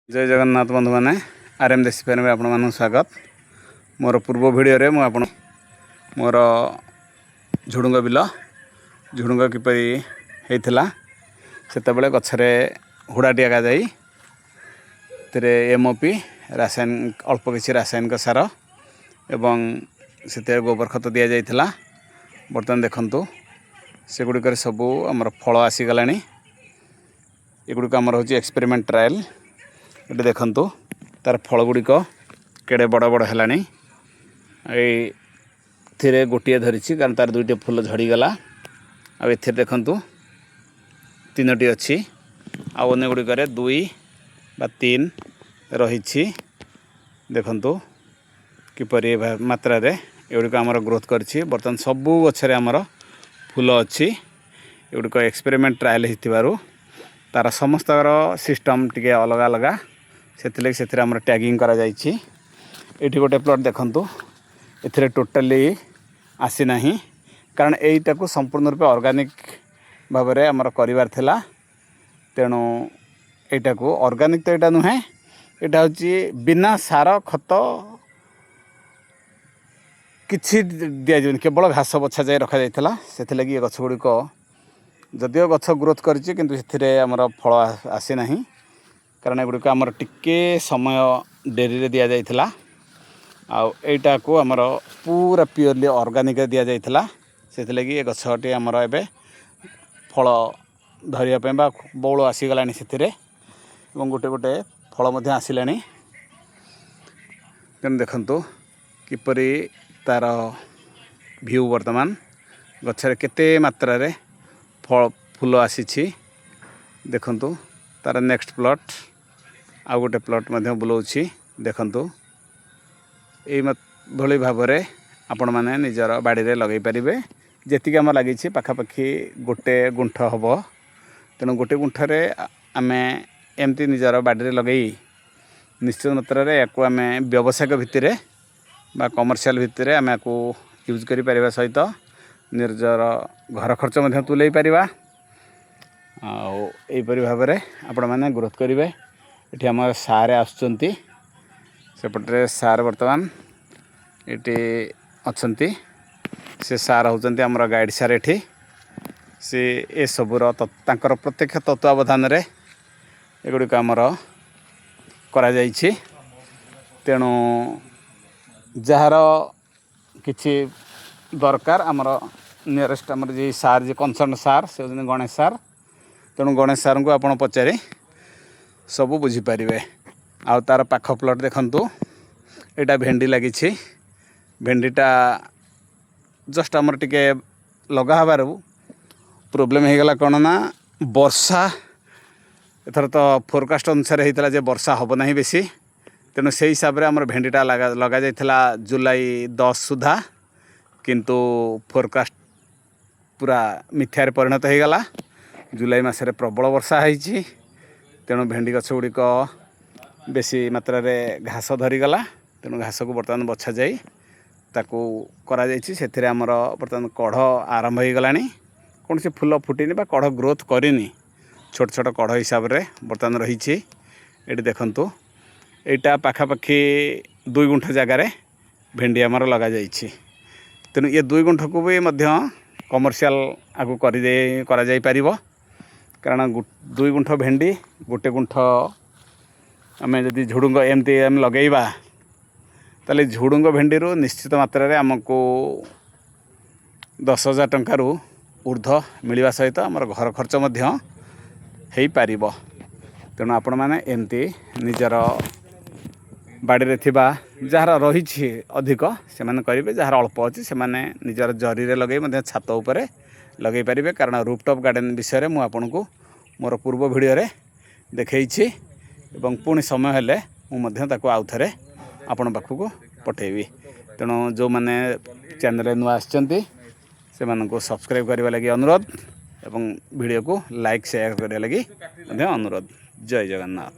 ଜୟ ଜଗନ୍ନାଥ ବନ୍ଧୁମାନେ, R M ଦେଶୀ ଫାର୍ମରେ ଆପଣମାନଙ୍କୁ ସ୍ୱାଗତ। ମୋର ପୂର୍ବ ଭିଡ଼ିଓରେ ମୁଁ ଆପଣ ମୋର ଝୁଡ଼ୁଙ୍ଗ ବିଲ, ଝୁଡ଼ୁଙ୍ଗ କିପରି ହେଇଥିଲା, ସେତେବେଳେ ଗଛରେ ହୁଡ଼ା ଡିଆଯାଇ ସେଥିରେ ଏମ୍ଓପି ରାସାୟନିକ, ଅଳ୍ପ କିଛି ରାସାୟନିକ ସାର ଏବଂ ସେଥିରେ ଗୋବର ଖତ ଦିଆଯାଇଥିଲା। ବର୍ତ୍ତମାନ ଦେଖନ୍ତୁ, ସେଗୁଡ଼ିକରେ ସବୁ ଆମର ଫଳ ଆସିଗଲାଣି। ଏଗୁଡ଼ିକ ଆମର ହେଉଛି ଏକ୍ସପେରିମେଣ୍ଟ ଟ୍ରାଏଲ୍। ଏଠି ଦେଖନ୍ତୁ, ତାର ଫଳ ଗୁଡ଼ିକ କେଡ଼େ ବଡ଼ ବଡ଼ ହେଲାଣି। ଏଇଥିରେ ଗୋଟିଏ ଧରିଛି, କାରଣ ତାର ଦୁଇଟି ଫୁଲ ଝଡ଼ିଗଲା। ଆଉ ଏଥିରେ ଦେଖନ୍ତୁ, ତିନୋଟି ଅଛି। ଆଉ ଅନ୍ୟ ଗୁଡ଼ିକରେ ଦୁଇ ବା ତିନି ରହିଛି। ଦେଖନ୍ତୁ କିପରି ମାତ୍ରାରେ ଏଗୁଡ଼ିକ ଆମର ଗ୍ରୋଥ୍ କରିଛି। ବର୍ତ୍ତମାନ ସବୁ ଗଛରେ ଆମର ଫୁଲ ଅଛି। ଏଗୁଡ଼ିକ ଏକ୍ସପେରିମେଣ୍ଟ ଟ୍ରାଏଲ୍ ହେଇଥିବାରୁ ତା'ର ସମସ୍ତଙ୍କର ସିଷ୍ଟମ୍ ଟିକେ ଅଲଗା ଅଲଗା। ସେଥିଲାଗି ସେଥିରେ ଆମର ଟ୍ୟାଗିଂ କରାଯାଇଛି। ଏଇଠି ଗୋଟେ ପ୍ଲଟ୍ ଦେଖନ୍ତୁ, ଏଥିରେ ଟୋଟାଲି ଆସିନାହିଁ, କାରଣ ଏଇଟାକୁ ସମ୍ପୂର୍ଣ୍ଣ ରୂପେ ଅର୍ଗାନିକ୍ ଭାବରେ ଆମର କରିବାର ଥିଲା। ତେଣୁ ଏଇଟାକୁ ଅର୍ଗାନିକ୍ ତ ଏଇଟା ନୁହେଁ, ଏଇଟା ହେଉଛି ବିନା ସାର ଖତ କିଛି ଦିଆଯିବନି, କେବଳ ଘାସ ବଛା ଯାଇ ରଖାଯାଇଥିଲା। ସେଥିଲାଗି ଏ ଗଛ ଗୁଡ଼ିକ ଯଦିଓ ଗଛ ଗ୍ରୋଥ୍ କରିଛି, କିନ୍ତୁ ସେଥିରେ ଆମର ଫଳ ଆସିନାହିଁ, କାରଣ ଏଗୁଡ଼ିକ ଆମର ଟିକେ ସମୟ ଡେରିରେ ଦିଆଯାଇଥିଲା। ଆଉ ଏଇଟାକୁ ଆମର ପୁରା ପିଓରଲି ଅର୍ଗାନିକ୍ରେ ଦିଆଯାଇଥିଲା। ସେଥିଲାଗି ଏ ଗଛଟି ଆମର ଏବେ ଫଳ ଧରିବା ପାଇଁ ବା ବଉଳ ଆସିଗଲାଣି ସେଥିରେ ଏବଂ ଗୋଟେ ଗୋଟେ ଫଳ ମଧ୍ୟ ଆସିଲାଣି। ତେଣୁ ଦେଖନ୍ତୁ କିପରି ତା'ର ଭିଉ, ବର୍ତ୍ତମାନ ଗଛରେ କେତେ ମାତ୍ରାରେ ଫଳ ଫୁଲ ଆସିଛି। ଦେଖନ୍ତୁ ତା'ର ନେକ୍ସଟ ପ୍ଲଟ୍, ଆଉ ଗୋଟେ ପ୍ଲଟ୍ ମଧ୍ୟ ବୁଲଉଛି ଦେଖନ୍ତୁ। ଏଇ ଭଳି ଭାବରେ ଆପଣମାନେ ନିଜର ବାଡ଼ିରେ ଲଗାଇ ପାରିବେ। ଯେତିକି ଆମର ଲାଗିଛି, ପାଖାପାଖି ଗୋଟେ ଗୁଣ୍ଠ ହେବ। ତେଣୁ ଗୋଟେ ଗୁଣ୍ଠରେ ଆମେ ଏମିତି ନିଜର ବାଡ଼ିରେ ଲଗାଇ ନିଶ୍ଚିତ ମାତ୍ରାରେ ୟାକୁ ଆମେ ବ୍ୟବସାୟିକ ଭିତ୍ତିରେ ବା କମର୍ସିଆଲ ଭିତ୍ତିରେ ଆମେ ୟାକୁ ୟୁଜ୍ କରିପାରିବା ସହିତ ନିଜର ଘର ଖର୍ଚ୍ଚ ମଧ୍ୟ ତୁଲେଇ ପାରିବା। ଆଉ ଏହିପରି ଭାବରେ ଆପଣମାନେ ଗ୍ରୋଥ୍ କରିବେ। ଏଠି ଆମର ସାର୍ ଆସୁଛନ୍ତି। ସେପଟରେ ସାର୍ ବର୍ତ୍ତମାନ ଏଠି ଅଛନ୍ତି। ସେ ସାର୍ ହେଉଛନ୍ତି ଆମର ଗାଇଡ଼ ସାର୍ ଏଠି। ସେ ଏସବୁର ତାଙ୍କର ପ୍ରତ୍ୟକ୍ଷ ତତ୍ତ୍ୱାବଧାନରେ ଏଗୁଡ଼ିକ ଆମର କରାଯାଇଛି। ତେଣୁ ଯାହାର କିଛି ଦରକାର, ଆମର ନିୟରେଷ୍ଟ ଆମର ଯିଏ ସାର୍, ଯିଏ କନସର୍ନ ସାର୍, ସେ ହେଉଛନ୍ତି ଗଣେଶ ସାର୍। ତେଣୁ ଗଣେଶ ସାର୍ଙ୍କୁ ଆପଣ ପଚାରି ସବୁ ବୁଝିପାରିବେ। ଆଉ ତା'ର ପାଖ ପ୍ଲଟ୍ ଦେଖନ୍ତୁ, ଏଇଟା ଭେଣ୍ଡି ଲାଗିଛି। ଭେଣ୍ଡିଟା ଜଷ୍ଟ ଆମର ଟିକେ ଲଗା ହେବାରୁ ପ୍ରୋବ୍ଲେମ୍ ହେଇଗଲା। କ'ଣ ନା ବର୍ଷା ଏଥର ତ ଫୋରକାଷ୍ଟ ଅନୁସାରେ ହେଇଥିଲା ଯେ ବର୍ଷା ହେବ ନାହିଁ ବେଶୀ। ତେଣୁ ସେଇ ହିସାବରେ ଆମର ଭେଣ୍ଡିଟା ଲଗାଯାଇଥିଲା ଜୁଲାଇ 10 ସୁଦ୍ଧା। କିନ୍ତୁ ଫୋରକାଷ୍ଟ ପୁରା ମିଥ୍ୟାରେ ପରିଣତ ହେଇଗଲା। ଜୁଲାଇ ମାସରେ ପ୍ରବଳ ବର୍ଷା ହେଇଛି। ତେଣୁ ଭେଣ୍ଡି ଗଛ ଗୁଡ଼ିକ ବେଶୀ ମାତ୍ରାରେ ଘାସ ଧରିଗଲା। ତେଣୁ ଘାସକୁ ବର୍ତ୍ତମାନ ବଛାଯାଇ ତାକୁ କରାଯାଇଛି। ସେଥିରେ ଆମର ବର୍ତ୍ତମାନ କଢ଼ ଆରମ୍ଭ ହେଇଗଲାଣି। କୌଣସି ଫୁଲ ଫୁଟିନି ବା କଢ଼ ଗ୍ରୋଥ୍ କରିନି, ଛୋଟ ଛୋଟ କଢ଼ ହିସାବରେ ବର୍ତ୍ତମାନ ରହିଛି। ଏଠି ଦେଖନ୍ତୁ, ଏଇଟା ପାଖାପାଖି 2 ଗୁଣ୍ଠ ଜାଗାରେ ଭେଣ୍ଡି ଆମର ଲଗାଯାଇଛି। ତେଣୁ ଏ 2 ଗୁଣ୍ଠକୁ ବି ମଧ୍ୟ କମର୍ସିଆଲ ଆକୁ କରିଦେଇ କରାଯାଇପାରିବ, କାରଣ 2 ଗୁଣ୍ଠ ଭେଣ୍ଡି, ଗୋଟେ ଗୁଣ୍ଠ ଆମେ ଯଦି ଝୁଡ଼ୁଙ୍ଗ ଏମିତି ଆମେ ଲଗାଇବା, ତାହେଲେ ଝୁଡ଼ୁଙ୍ଗ ଭେଣ୍ଡିରୁ ନିଶ୍ଚିତ ମାତ୍ରାରେ ଆମକୁ 10,000 ଟଙ୍କାରୁ ଉର୍ଦ୍ଧ୍ୱ ମିଳିବା ସହିତ ଆମର ଘର ଖର୍ଚ୍ଚ ମଧ୍ୟ ହେଇପାରିବ। ତେଣୁ ଆପଣମାନେ ଏମିତି ନିଜର ବାଡ଼ିରେ ଥିବା, ଯାହାର ରହିଛି ଅଧିକ ସେମାନେ କରିବେ, ଯାହାର ଅଳ୍ପ ଅଛି ସେମାନେ ନିଜର ଜରିରେ ଲଗାଇ ମଧ୍ୟ ଛାତ ଉପରେ ଲଗାଇ ପାରିବେ, କାରଣ ରୁଫଟପ୍ ଗାର୍ଡ଼େନ୍ ବିଷୟରେ ମୁଁ ଆପଣଙ୍କୁ ମୋର ପୂର୍ବ ଭିଡ଼ିଓରେ ଦେଖେଇଛି ଏବଂ ପୁଣି ସମୟ ହେଲେ ମୁଁ ମଧ୍ୟ ତାକୁ ଆଉ ଥରେ ଆପଣଙ୍କ ପାଖକୁ ପଠାଇବି। ତେଣୁ ଯେଉଁମାନେ ଚ୍ୟାନେଲରେ ନୂଆ ଆସିଛନ୍ତି, ସେମାନଙ୍କୁ ସବସ୍କ୍ରାଇବ୍ କରିବା ଲାଗି ଅନୁରୋଧ ଏବଂ ଭିଡ଼ିଓକୁ ଲାଇକ୍, ସେୟାର କରିବା ଲାଗି ମଧ୍ୟ ଅନୁରୋଧ। ଜୟ ଜଗନ୍ନାଥ।